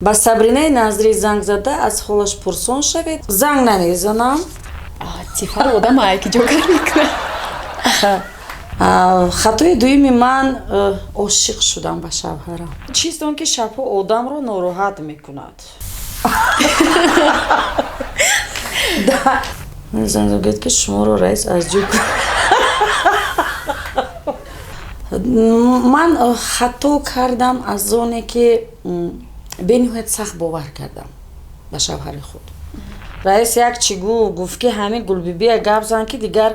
Ба Сабринаи Назрӣ занг зада, аз ҳолаш пурсон шавед. Занг намезанам. Тифаро одам ки ҷо гар мекунад. Хатои дуюми ман, ошиқ шудам ба шавҳарам. Чист он, ки шабҳо одамро нороҳат мекунад? Занг гӯяд, ки шуморо раис аз ҷой. Ман хато кардам аз оне, ки бениҳоят сахт бовар кардам ба шавҳари худ. Раис як чӣ гуфт, гуфт, ки ҳамин Гулбибия гап зан, ки дигар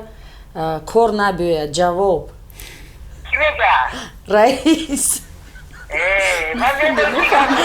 кор набиёяд ҷавоб. Кӣ мегӯяд? Раис. Ман медонам.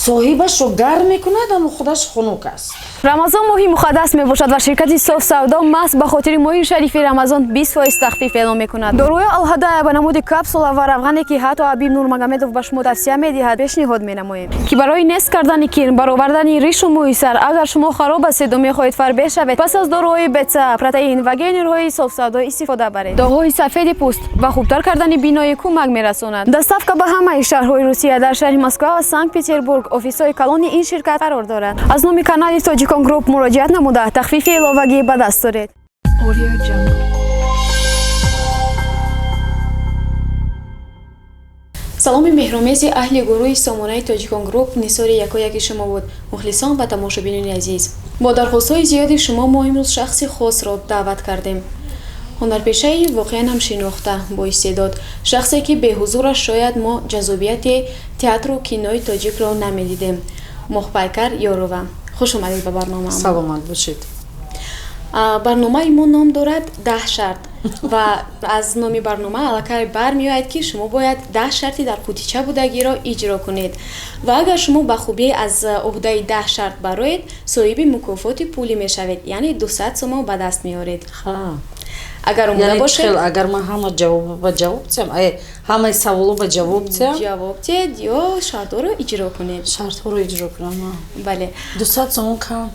Соҳибашро гарм мекунад, аммо худаш хунук аст. Рамазон моҳи муқаддас мебошад ва ширкати Соф Савдо маҳз ба хотири моҳи шарифи Рамазон 20% тахфиф эълон мекунад. Доруи Алҳадая ба намуди капсула ва равғане, ки ҳатто Ҳабиб Нурмагомедов ба шумо тавсия медиҳад, пешниҳод менамоем, ки барои нест кардани кирм, баровардани ришу мӯи сар. Агар шумо хароб ҳастеду мехоҳед фарбеҳ шавед, пас аз доруҳои БЦА, протеин ва гейнерҳои Соф Савдо истифода баред. Доғҳои сафеди пӯст ва хубтар кардани биноӣ кӯмак мерасонад. Доставка ба ҳамаи шаҳрҳои Русия. Дар шаҳри Москва ва Санкт Петербург офисҳои калони ин ширкат қарор дорад. Аз номи канали Тоҷикон Груп муроҷиат намуда, тахфифи иловагӣ ба даст доред. Audio Jungle. Саломи меҳромези аҳли гурӯҳи сомонаи Тоҷикон Груп нисори якояки шумо буд, мухлисон ва тамошобинони азиз. Бо дархостҳои зиёди шумо мо имрӯз шахси хосро даъват кардем, ҳунарпешаи воқеан ҳам шинохта, боистеъдод, шахсе, ки беҳузураш шояд мо ҷаззобияти театру кинои тоҷикро намедидем. Моҳпайкар Ёрова, хуш омадед ба барнома. Саломат бошед. Барномаи мо ном дорад «Даҳ шарт» ва аз номи барнома аллакай бармеояд, ки шумо бояд 10 шарти дар қутича будагиро иҷро кунед ва агар шумо ба хубӣ аз уҳдаи 10 шарт бароед, соҳиби мукофоти пулӣ мешавед, яъне 200 сомон ба даст меоред. Агар омода бошед. Агар ман ҳама ҷавоб ба ҷавоб диҳам, ҳамаи саволо ба ҷавоб диҳам? Ҷавоб диҳед ё шартҳоро иҷро кунед. Шартҳоро иҷро кунам. Бале. 200 сомон кам.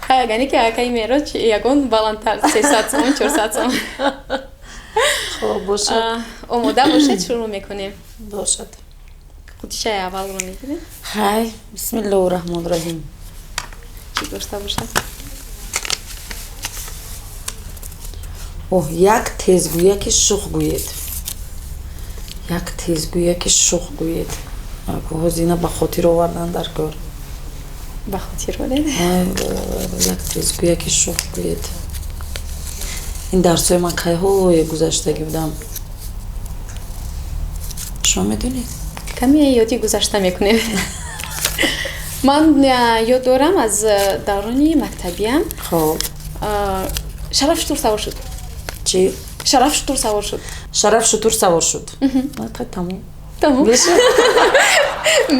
Яъне ки акаи Мероҷ ягон баландтар, 300 сомон, 400 сомон. Хоб, бошад. Омода бошед, шурӯъ мекунем. Бошад. Қутичаи аввалро мегирем. Ҳай, бисмиллоҳу раҳмони раҳим. Чӣ дошта бошад? Оҳ, як тезгӯяки шух гӯед, як тезгӯяки шух гӯед. Ҳозина ба хотир овардан дар кор. Ба хотир оред. Як тезгӯяки шух гӯед. Ин дарсҳои ман кайҳое гузаштагӣ будам, шумо медонед. Каме ёди гузашта мекунем. Ман ёд дорам аз даврони мактабиям. Хоб. Шараф шутур савор шуд. Чӣ? Шараф шутур савор шуд. Шараф шутур савор шуд, тамом. Тамом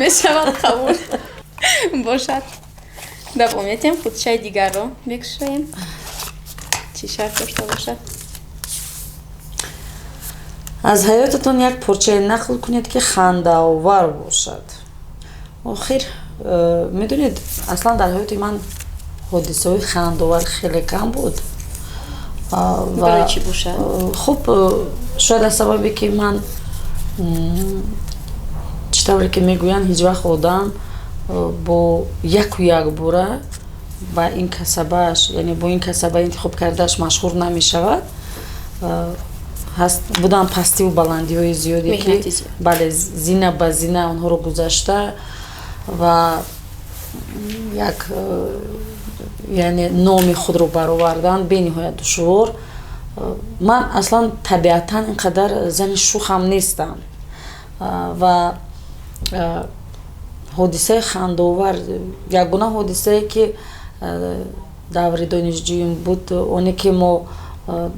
мешавад, қабул бошад. Давом метиҳем, қутичаи дигарро мекушоем. Чӣ шарт дошта бошад? Аз ҳаётатон як порчае нақл кунед, ки хандаовар бошад. Охир, медонед, аслан дар ҳаёти ман ҳодисаҳои хандаовар хеле кам буд. Барои чӣ бошад? Хуб, шояд аз сабабе, ки ман, чӣ тавре ки мегӯянд, ҳеҷ вақт одам бо яку якбора ба ин касабааш, яъне бо ин касаба интихоб кардааш машҳур намешавад. Ҳаст буданд пастиву баландиҳои зиёде, ки, бале, зина ба зина онҳоро гузашта ва як, яъне номи худро баровардан бениҳоят душвор. Ман аслан табиатан ин қадар зани шухам нестам ва ҳодисаи хандаовар, ягона ҳодисае, ки даври донишҷӯим буд, оне ки мо,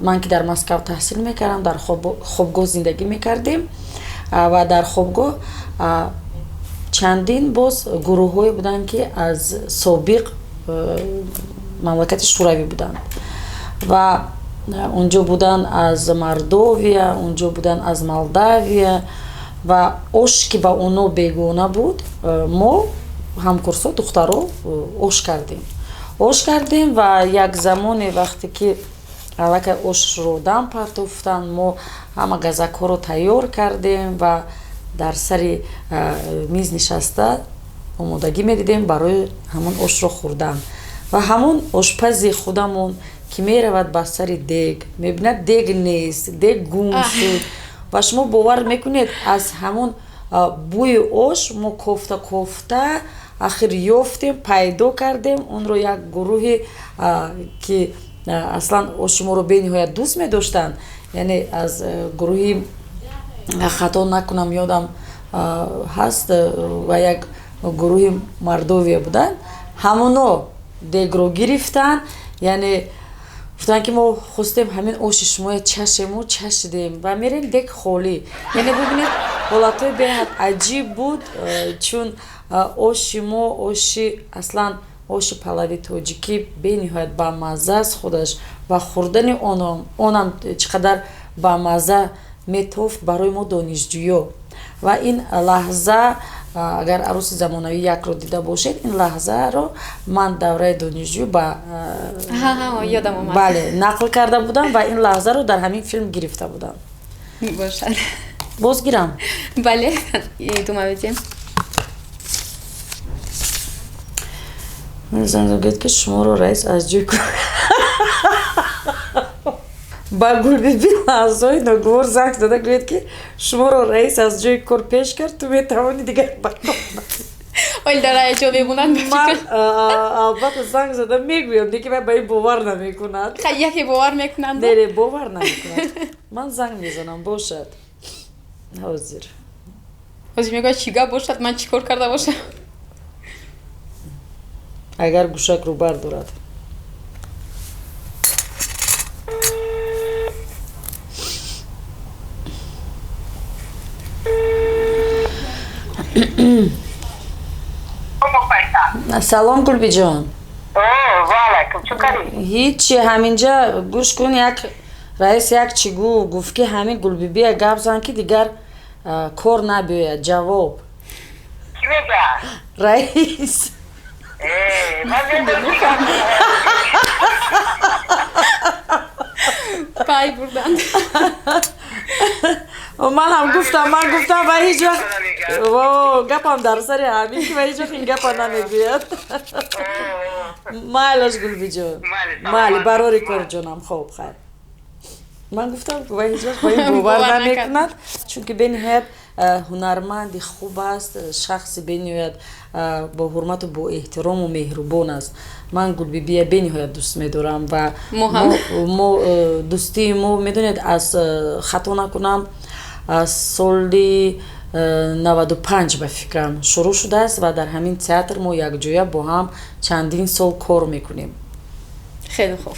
ман ки дар Москав таҳсил мекардам, дар хобгоҳ зиндагӣ мекардем ва дар хобгоҳ чандин боз гурӯҳҳое буданд, ки аз собиқ мамлакати Шӯравӣ буданд ва унҷо буданд аз Мордовия, унҷо буданд аз Молдавия ва ош, ки ба оно бегона буд, мо ҳамкурсо, духтаро, ош кардем ва як замоне, вақте ки Аллакай ошро дам партофтанд, мо ҳама газакҳоро тайёр кардем ва дар сари миз нишаста омодагӣ медидем барои ҳамон ошро хӯрдан. Ва ҳамон ошпази худамон, ки меравад ба сари дег, мебинад, дег нест, дег гум шуд. Ва шумо бовар мекунед, аз ҳамон бӯи ош мо кофта кофта ахир ёфтем, пайдо кардем онро. Як гурӯҳе, ки аслан оши моро бениҳоят дӯст медоштанд, яъне аз гурӯҳи, хато накунам, ёдам ҳаст, ва як гурӯҳи Мордовия буданд, ҳамоно дегро гирифтанд, яъне гуфтанд, ки мо хостем ҳамин оши шумоя чашему, чашидем ва мерем, дег холӣ. Яъне бибинед, ҳолатҳои беҳад аҷиб буд, чун оши мо, оши аслан оши палави тоҷикӣ бениҳоят бамазза аст худаш ва хӯрдани онам чӣ қадар бамазза метофт барои мо донишҷӯё. Ва ин лаҳза, агар «Арӯси замонавӣ якро» дида бошед, ин лаҳзаро ман давраи донишҷӯ ба Ёдам омад. Бале, нақл карда будам ва ин лаҳзаро дар ҳамин филм гирифта будам. Бошад. Боз гирам? Бале, идома бидем. Гӯяд, ки шуморо раис аз ҷои ба Гулбиби лаҳзаҳои ногувор занг зада гӯяд, ки шуморо раис аз ҷои кор пеш кард, ту метавонӣ дигар ба кор. Оли дар ҷо мемонанд. Ман албатта занг зада мегӯям, лекин вай ба ин бовар намекунад. Яке бовар мекунанд. Не, не, бовар намекунад. Ман занг мезанам, бошад, ҳозир. Ҳозир мегӯяд, чӣ гап бошад, ман чӣ кор карда бошам? Агар гӯшакро бардорад. Салом, Гулбиҷон. Ҳичи, ҳаминҷа гӯш кун, як раис як чӣ гуфт, ки ҳамин Гулбибия гап зан, ки дигар кор набиёяд ҷавоб. Кӣ мегӯяд? Раис. Ман медонам. Пай бурданд. Ман ҳам гуфтам, ман гуфтам, ва ҳеҷ вақт во гапам дар сари ҳамин, ки ва ҳеҷ вақт ин гапа намегӯяд. Майлаш, Гулбиҷон, майли, барори кор, ҷонам. Хоб, хайр. Ман гуфтам, ва ҳеҷ вақт ба ин бовар намекунад, чунки бениҳоят ҳунарманди хуб аст, шахси бениҳоят бо ҳурмату бо эҳтирому меҳрубон аст. Ман Гулбибия бениҳоят дӯст медорам ва мо дӯстии мо, медонед, аз, хато накунам, аз соли 95 ба фикрам шурӯъ шудааст ва дар ҳамин театр мо якҷоя бо ҳам чандин сол кор мекунем. Хеле хуб.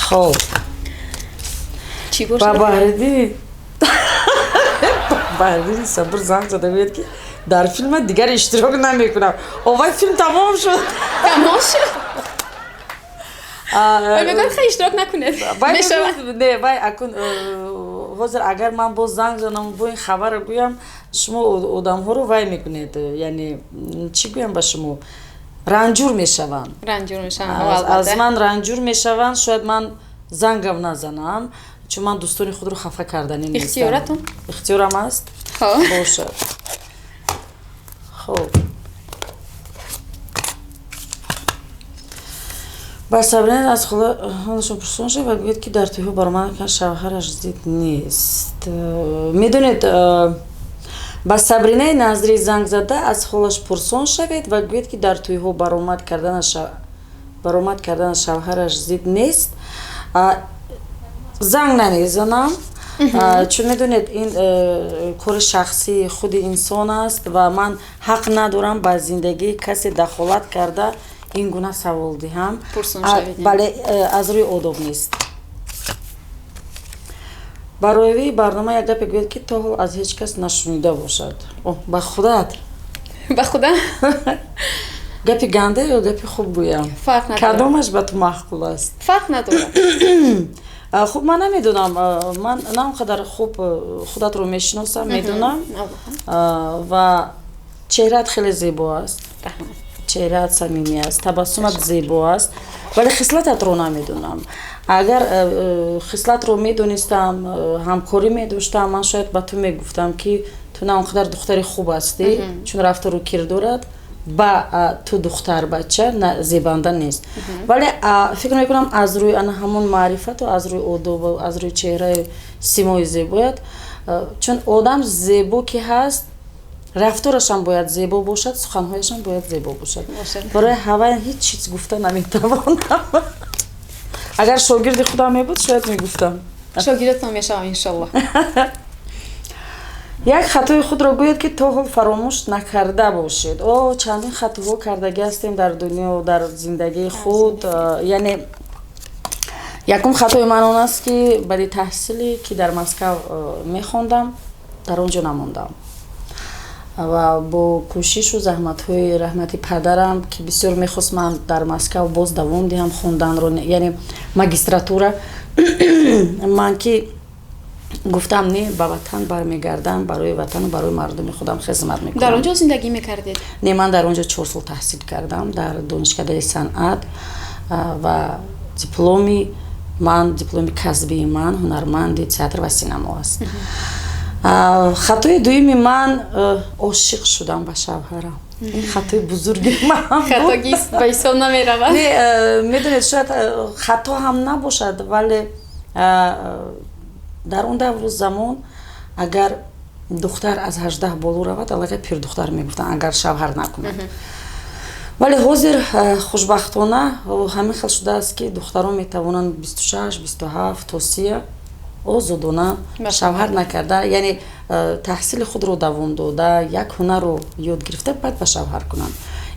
Хоб. Чӣ ба бошад? Баҳриддини Сабур занг зада гӯяд, ки дар филма дигар иштирок намекунам. Овай, филм тамом шуд. Тамом шуд. Вай мегӯяд, хай, иштирок накунед. Вай мешавад. Не, вай акун ҳозир агар ман боз занг занам, бо ин хабарро гӯям, шумо одамҳоро вай мекунед, яъне чӣ гӯям, ба шумо ранҷур мешаванд. Ранҷур мешаванд. Аз ман ранҷур мешаванд. Шояд ман зангам назанам, чун ман дӯстони худро хафа карданӣ нестам. Ихтиёратон. Ихтиёрам аст. Хоб. Бошад, хоб. Ба Сабрина аз ҳолашон пурсон шуд ва гӯяд, ки дар тӯйҳо баромад кард, шавҳараш зид нест. Медонед, ба Сабринаи Назрӣ занг зада аз ҳолаш пурсон шавед ва гӯяд, ки дар тӯйҳо баромад кардана шавҳараш зид нест. Занг намезанам, чун медонед, ин кори шахсии худи инсон аст ва ман ҳақ надорам ба зиндагии касе дахолат карда ин гуна савол диҳам. Пурсон шавед. Бале, аз рӯи одоб нест. Барои барнома як гапе гӯяд, ки то ҳол аз ҳеҷ кас нашунида бошад. О, ба худат. Ба худа. Гапи ганда ё гапи хуб гӯям? Фарқ надорад. Кадомаш ба ту маъқул аст? Фарқ надорад. Хуб, ман намедонам, ман на он қадар хуб худатро мешиносам, медонам, ва чеҳраат хеле зебо аст. Раҳмат. Чеҳраат самимӣ аст, табассумат зебо аст, вале хислататро намедонам. Агар хислатро медонистам, ҳамкорӣ медоштам, ман шояд ба ту мегуфтам, ки ту на он қадар духтари хуб ҳастӣ, чун рафтору кирдорат ба ту духтарбача зебанда нест. Вале фикр мекунам, аз рӯи ана ҳамон маърифату аз рӯи одобу аз рӯи чеҳраи симои зебоят, чун одам зебо ки ҳаст, рафторашам бояд зебо бошад, суханҳояшам бояд зебо бошад. Барои ҳавай ҳеҷ чиз гуфта наметавонам. Агар шогирди худам мебуд, шояд мегуфтам. Шогирдатон мешавам, иншоллоҳ. Як хатои худро гӯед, ки то ҳол фаромӯш накарда бошед. О, чандин хатоҳо кардагӣ ҳастем дар дунё, дар зиндагии худ. Яъне якум хатои ман он аст, ки баъди таҳсиле ки дар Москав мехондам, дар он ҷо намондам ва бо кӯшишу заҳматҳои раҳмати падарам, ки бисёр мехост ман дар Москав боз давом диҳам хонданро, яъне магистратура, ман ки гуфтам, не, ба ватан бармегардам, барои ватану барои мардуми худам хизмат мекунам. Дар он ҷо зиндагӣ мекардед? Не, ман дар он ҷо 4 сол таҳсил кардам дар донишкадаи санъат ва дипломи ман, дипломи касбии ман ҳунарманди театр ва синамо аст. Хатои дуюми ман, ошиқ шудам ба шавҳарам. Ин хатои бузурги ман. Хатогист ба ҳисоб намеравад. Не, медонед, шояд хато ҳам набошад, вале дар он давру замон агар духтар аз 18 боло равад, аллакай пирдухтар мегуфтанд, агар шавҳар накунад. Вале ҳозир, хушбахтона, ҳамин хел шудааст, ки духтарон метавонанд 26, 27 то 30 озодона шавҳар накарда, яъне таҳсили худро давом дода, як ҳунарро ёд гирифта, баъд ба шавҳар кунанд.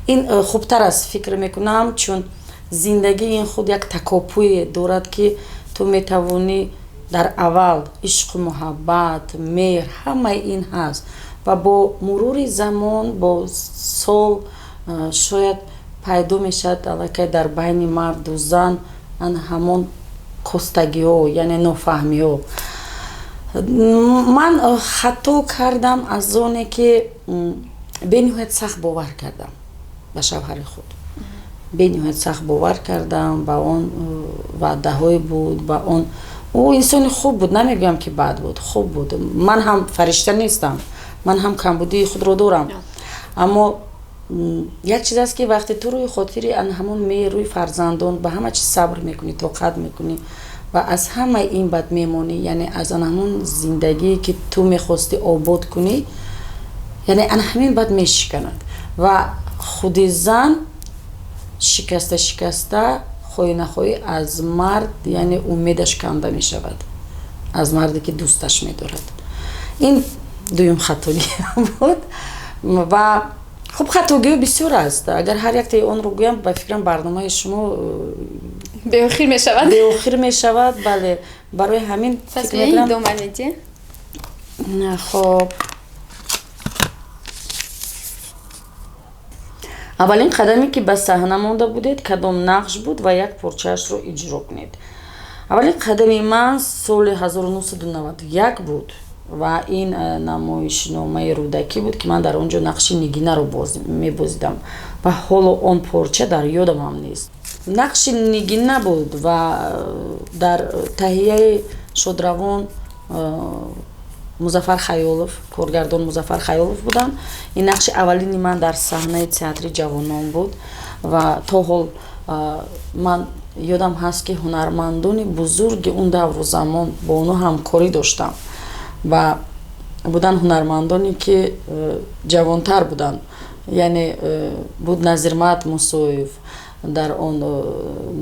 Ин хубтар аст, фикр мекунам, чун зиндагӣ ин худ як такопӯе дорад, ки ту метавонӣ дар аввал ишқу муҳаббат, меҳр, ҳамаи ин ҳаст ва бо мурури замон, бо сол, шояд пайдо мешавад аллакай дар байни марду зан ан ҳамон костагиҳо, яъне нофаҳмиҳо. Ман хато кардам аз оне, ки бениҳоят сахт бовар кардам ба шавҳари худ, бениҳоят сахт бовар кардам ба он ваъдаҳое буд, ба он. Ӯ инсони хуб буд, намегӯям, ки бад буд, хуб буд. Ман ҳам фаришта нестам, ман ҳам камбудии худро дорам, аммо як чиз аст, ки вақте ту рӯи хотири ан ҳамон меҳр, рӯи фарзандон ба ҳама чиз сабр мекунӣ, тоқат мекунӣ ва аз ҳамаи ин бад мемонӣ, яъне аз ан ҳамон зиндагие, ки ту мехостӣ обод кунӣ, яъне ан ҳамин бад мешиканад ва худи зан шикаста шикаста, хоҳӣ нахоҳӣ, аз мард, яъне умедаш канда мешавад, аз марде, ки дӯсташ медорад. Ин дуюм хатогӣ буд. Ва хуб, хатогиҳо бисёр аст. Агар ҳар яктаи онро гӯям, ба фикрам, барномаи шумо беохир мешавад. Беохир мешавад, бале. Барои ҳамин фикр мекунам, идома медиҳем. Хоб, аввалин қадаме, ки ба саҳна монда будед, кадом нақш буд ва як порчаашро иҷро кунед? Аввалин қадами ман соли 1991 буд ва ин намоишномаи Рӯдакӣ буд, ки ман дар он ҷо нақши Нигинаро мебозидам ва ҳоло он порча дар ёдамам нест. Нақши Нигина буд ва дар таҳияи шодравон Музаффар Хаёлов, коргардон Музаффар Хаёлов буданд. Ин нақши аввалини ман дар саҳнаи театри ҷавонон буд ва то ҳол ман ёдам ҳаст, ки ҳунармандони бузурги он давру замон, бо онҳо ҳамкорӣ доштам ва буданд ҳунармандоне, ки ҷавонтар буданд, яъне буд Назирмат Мусоев дар он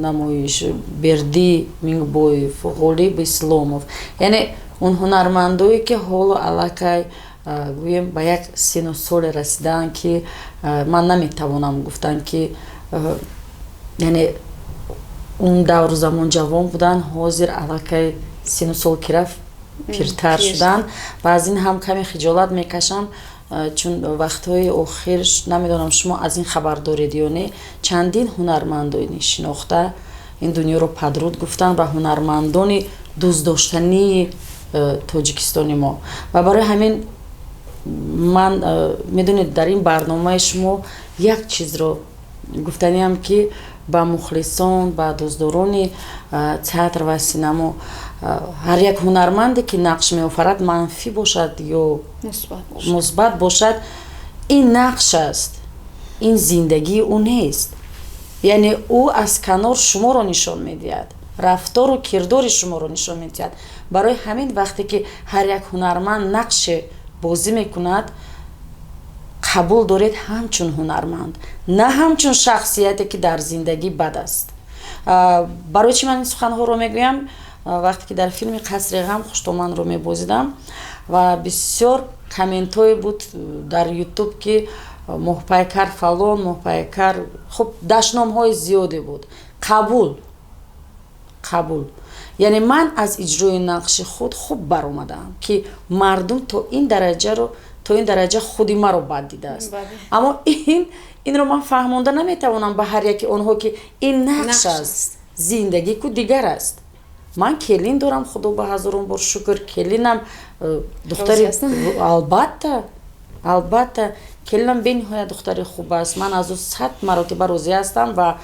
намоиш, Бердӣ Мингбоев, Ғолиб Исломов, яъне он ҳунармандое, ки ҳоло аллакай, гӯем, ба як сину соле расидаанд, ки ман наметавонам гуфтан, ки яъне он давру замон ҷавон буданд, ҳозир аллакай сину сол ки рафт, пиртар шуданд. Ва аз ин ҳам каме хиҷолат мекашам, чун вақтҳои охир, намедонам, шумо аз ин хабар доред ё не, чандин ҳунармандони шинохта ин дунёро падруд гуфтанд ва ҳунармандони дӯстдоштании Тоҷикистони мо. Ва барои ҳамин ман, медонед, дар ин барномаи шумо як чизро Гуфтаниам, ки ба мухлисон, ба дӯстдорони театр ва синамо, ҳар як ҳунарманде, ки нақш меофарад, манфӣ бошад ё мусбат бошад, ин нақш аст, ин зиндагии ӯ нест. Яъне ӯ аз канор шуморо нишон медиҳад, рафтору кирдори шуморо нишон медиҳад. Барои ҳамин, вақте ки ҳар як ҳунарманд нақше бозӣ мекунад, қабул доред ҳамчун ҳунарманд, на ҳамчун шахсияте, ки дар зиндагӣ бад аст. Барои чӣ ман ин суханҳоро мегӯям? Вақте ки дар филми «Қасри ғам» Хуштоманро мебозидам ва бисёр комментҳое буд дар Ютуб, ки Моҳпайкар фалон, Моҳпайкар, хуб, дашномҳои зиёде буд. Қабул, қабул, яъне ман аз иҷрои нақши худ хуб баромадаам, ки мардум то ин дараҷа худи маро бад дидааст. Аммо инро ман фаҳмонда наметавонам ба ҳар яки онҳо, ки ин нақш аст, зиндагӣ ку дигар аст. Ман келин дорам, Худо ба ҳазорон бор шукр, келинам духтари, албатта, албатта, келинам бениҳоят духтари хуб аст. Ман аз ӯ 100 маротиба розӣ ҳастам ва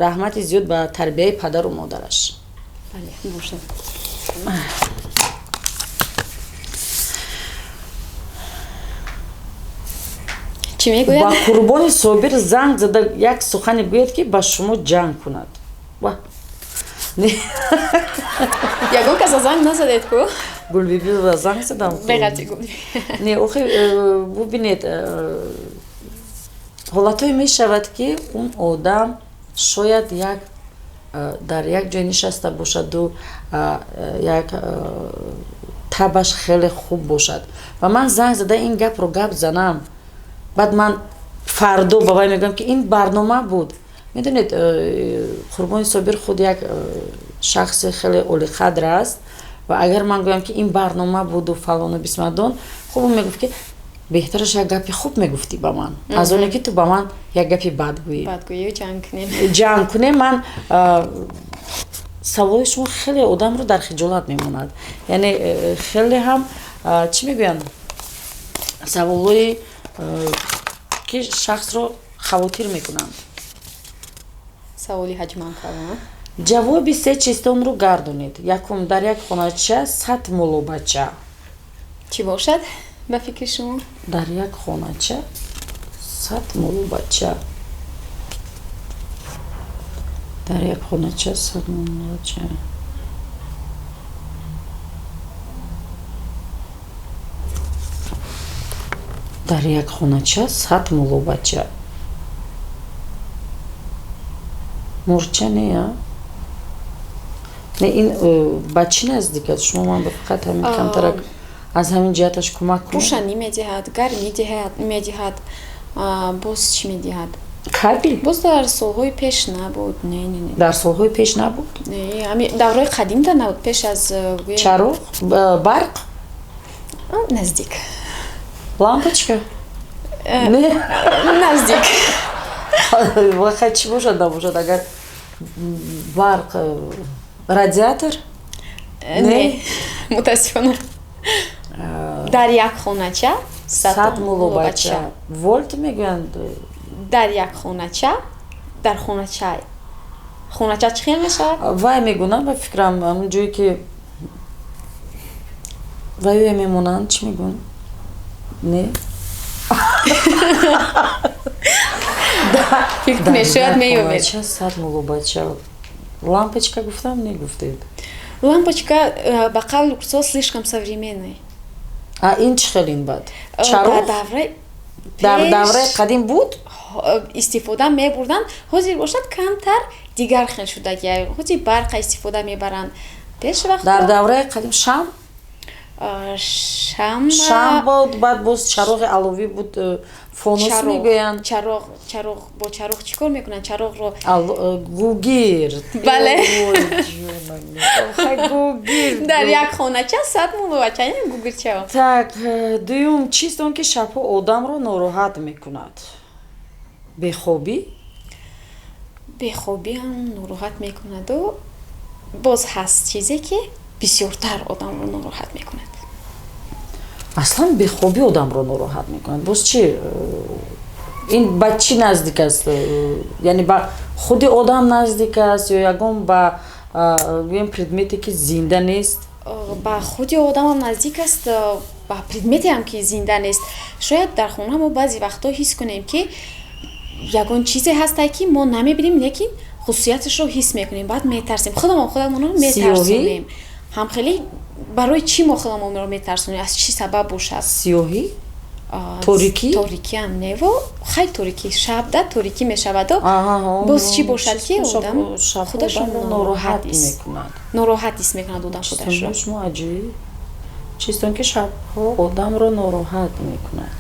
раҳмати зиёд ба тарбияи падару модараш. Бале, бошад. Чӣ мегӯяд? Ба Қурбони Собир занг зада, як сухане гӯяд, ки ба шумо ҷанг кунад. Ягон каса занг назадед ку? Гулбибиба занг задам. Беғати. Не, охи, бубинед, ҳолатҳое мешавад, ки он одам шояд як дар як ҷой нишаста бошаду як табаш хеле хуб бошад ва ман занг зада ин гапро гап занам, баъд ман фардо ба вай мегӯям, ки ин барнома буд. Медонед, Қурбони Собир худ як шахси хеле олиқадр аст ва агар ман гӯям, ки ин барнома буду фалону бисмадон, хуб, мегуфт, ки беҳтараш як гапи хуб мегуфтӣ ба ман, аз оне ки ту ба ман як гапи бад гӯӣ. Ҷанг кунем. Ман саволи шумо хеле одамро дар хиҷолат мемонад, яъне хеле ҳам, чӣ мегӯянд, саволҳои ки шахсро хавотир мекунанд. Саволи ҳаҷманкалон. Ҷавоби се чистонро гардонед. Якум: дар як хонача 100 муллобача. Чӣ бошад ба фикри шумо? Дар як хонача 100 муллобача, дар як хонача 100 муллобача, дар як хонача 100 муллобача. Мурча не, а не, ин ба чӣ наздик аст? Шумо ман ба фақат ҳамин камтарак аз ҳамин ҷиҳаташ кӯмак кунед. Рӯшанӣ медиҳад, гармӣ медиҳад, боз чӣ медиҳад? Кабел. Боз дар солҳои пеш набуд, не, не, не. Дар солҳои пеш набуд? Не, ҳами давраи қадимда набуд, пеш аз Чароғ, барқ. Наздик. Лампочка, не? Наздик. Вақат чӣ бошад, набошад, агар барқ, радиатор? Не, мутаассифона. Дар як хонача 100 муллобача. Вольт мегӯянд. Дар як хонача, дар хонача, хонача чӣ хел мешавад? Вай мегӯнам, ба фикрам, ҳамн ҷое ки вайое мемонанд, чӣ мегӯянд? Не. Фикр кунед, шояд меёбед. 100 муллобача. Лампочка гуфтам, не гуфтед? Лампочка ба қавли курсо слишком современный. А ин чӣ хел, ин бад чароғ дар давраи қадим буд? Истифода мебурданд, ҳозир бошад, камтар дигар хел шудагия, ҳозир барқа истифода мебаранд, пеш вақт Дар давраи қадим шам. Шам. Шам буд, баъд боз чароғи аловӣ буд, фонус мегӯянд. Чароғ, чароғ, бо чароғ чӣ кор мекунанд, чароғро? Гугирд. Бале. Гугирд. Дар як хонача 100 муллобача, гугирдчао. Так, дуюм чист он, ки шабҳо одамро нороҳат мекунад? Бехобӣ? Бехобӣ ҳам нороҳат мекунаду боз ҳаст чизе, ки бисёртар одамро нороҳат мекунад. Аслан бехобӣ одамро нороҳат мекунад, боз чӣ? Ин ба чӣ наздик аст? Яъне ба худи одам наздик аст ё ягон ба гӯем предмете, ки зинда нест? Ба худи одамам наздик аст, ба предметеам, ки зинда нест. Шояд дар хона мо баъзе вақтҳо ҳис кунем, ки ягон чизе ҳастае, ки мо намебинем, лекин хусусияташро ҳис мекунем, баъд метарсем, худамон худамонро метарсонем. Ҳам хеле барои чӣ мо худамонро метарсонем, аз чӣ сабаб бошад? Сиёҳӣ, торикӣ? Торикиам неву хай, торикӣ шабда торикӣ мешаваду боз чӣ бошад, ки одам худашро нороҳат мекунад? Нороҳат ҳис мекунад одам худашро. Шумо аҷиб чизтон, ки шабҳо одамро нороҳат мекунад.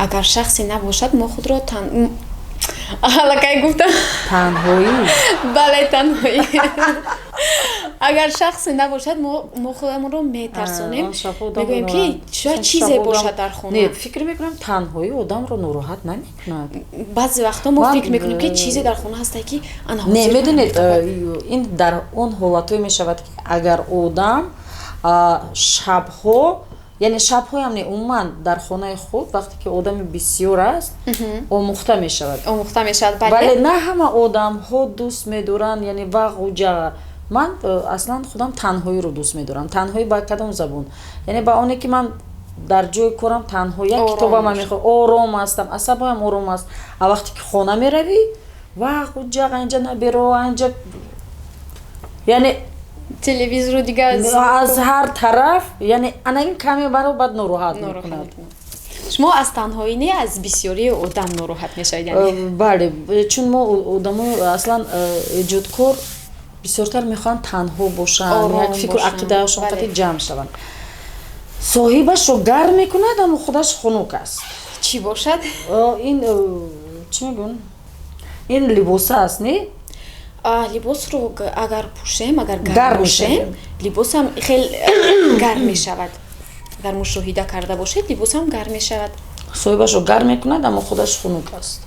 Агар шахсе набошад, мо худро аллакай гуфтам. Танҳоӣ? Бале, танҳоӣ. Агар шахсе набошад, мо худамонро метарсонем, мегӯем, ки шояд чизе бошад дар хона. Не, фикр мекунам, танҳоӣ одамро нороҳат намекунад. Баъзе вақтҳо мо фикр мекунем, ки чизе дар хона ҳастае, ки ана. Не, медонед, ин дар он ҳолатҳое мешавад, ки агар одам шабҳо, яъне шабҳоям не, умуман дар хонаи худ вақте ки одами бисёр аст, омӯхта мешавад. Омӯхта мешавад. Бале, на ҳама одамҳо дӯст медоранд, яъне вағу ҷаға. Ман аслан худам танҳоиро дӯст медорам. Танҳоӣ ба кадом забон? Яъне ба оне, ки ман дар ҷои корам танҳо як китобама мехо, ором ҳастам, асабоям ором аст. А вақте ки хона меравӣ, вағу ҷаға, инҷа наберо, анҷа, яъне телевизору дигар. Аз ҳар тараф, яъне ана ин каме баро баъд нороҳат мекунад. Шумо аз танҳоӣ не, аз бисёрии одам нороҳат мешавед? Бале, чун мо одамо аслан эҷодкор бисёртар мехоҳанд танҳо бошанд, як фикру ақидаашон қати ҷамъ шаванд. Соҳибашро гарм мекунад, аммо худаш хунук аст. Чӣ бошад? Ин чӣ мегӯн, ин либоса аст, не? Либосро агар пӯшем, агар гарм бошем, либосам хел гарм мешавад. Агар мушоҳида карда бошед, либосам гарм мешавад. Соҳибашро гарм мекунад, аммо худаш хунук аст.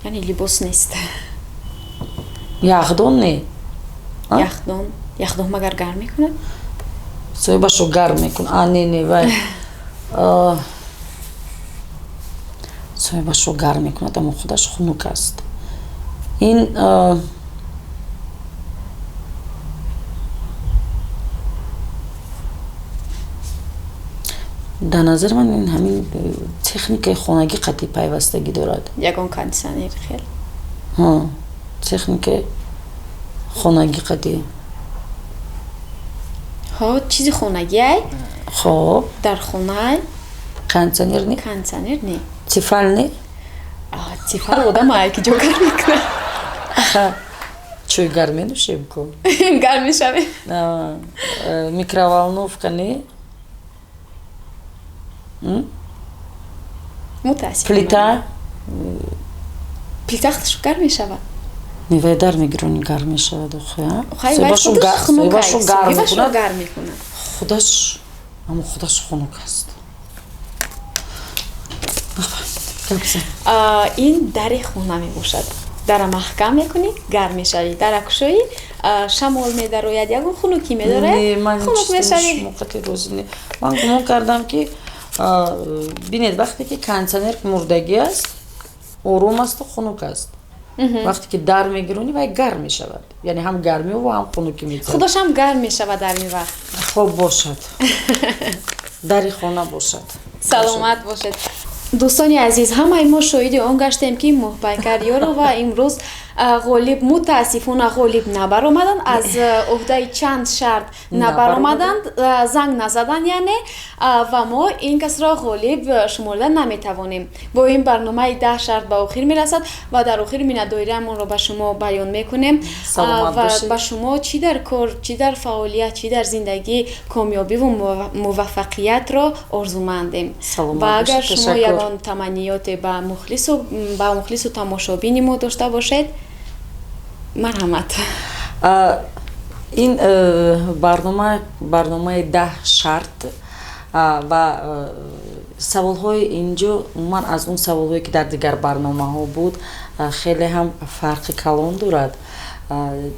Яъне либос нест. Яхдон не? Яхдон, яхдон магар гарм мекунад? Соҳибашро гарм мекунад. А, не, не, вай, соҳибашро гарм мекунад, аммо худаш хунук аст. Ин дар назари ман ин ҳамин техникаи хонагӣ қатъи пайвастагӣ дорад. Ягон кондитсионер хел? Техникаи хонагӣ қатъи. Ҳо, чизи хонагиай. Хоб. Дар хонаай. Кондитсионер не? Кондитсионер не. Тефал не? Тефал одам ай ки ҷо гарм мекунад. Чой гарм менӯшем ку. Гарм мешавем. Микроволновка не? Мутаассиф. Плита? Плита худаш гарм мешавад. Невай, дар мегиронӣ, гарм мешавад охи. Соҳибашро гарм мекунад. Худаш, аммо худаш хунук аст. Ин дари хона мебошад. Дара маҳкам мекунӣ, гарм мешавӣ, дара кушоӣ, шамол медарояд, ягон хунукӣ медарояд, хунук мешавӣ. Ман гумон кардам, ки бинед, вақте ки кондитсионер мурдагӣ аст, ором асту хунук аст. Вақте ки дар мегиронӣ, вай гарм мешавад, яъне ҳам гармиу ҳам хунукӣ медиҳад. Худашам гарм мешавад дар ин вақт. Хоб, бошад, дари хона бошад. Саломат бошед. Дӯстони азиз, ҳамаи мо шоҳиди он гаштем, ки Моҳпайкар Ёрова имрӯз ғолиб, мутаассифона, ғолиб набаромаданд, аз уҳдаи чанд шарт набаромаданд, занг назаданд, яъне, ва мо ин касро ғолиб шуморда наметавонем. Бо ин барномаи 10 шарт ба охир мерасад ва дар охир миннатдориамонро ба шумо баён мекунем ва ба шумо чӣ дар кор, чӣ дар фаъолият, чӣ дар зиндагӣ комёбиву муваффақиятро орзумандем. Ва агар шумо ягон таманниёте ба мухлису тамошобини мо дошта бошед, марҳамат. Ин барнома, барномаи 10 шарт ва саволҳои инҷо умуман аз он саволҳое, ки дар дигар барномаҳо буд, хеле ҳам фарқи калон дорад.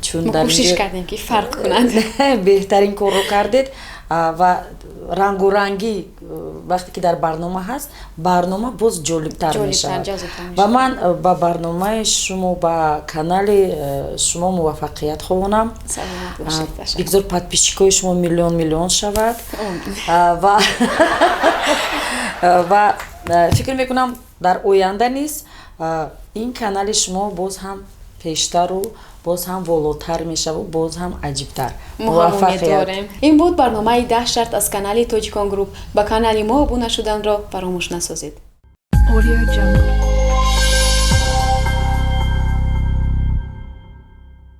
Чун кӯшиш кардем, ки фарқ кунад. Беҳтарин корро кардед ва рангурангӣ вақте ки дар барнома ҳаст, барнома боз ҷолибтар мешавад. Ва ман ба барномаи шумо, ба канали шумо муваффақият хоҳонам. Бигзор подписчикои шумо миллион миллион шавад ва фикр мекунам, дар оянда низ ин канали шумо боз ҳам пештару боз ҳам волотар мешаву боз ҳам аҷибтар. Муваффақият. Ин буд барномаи «10 шарт» аз канали Тоҷикон Груп. Ба канали мо обуна шуданро фаромӯш насозед. Audio Jungle.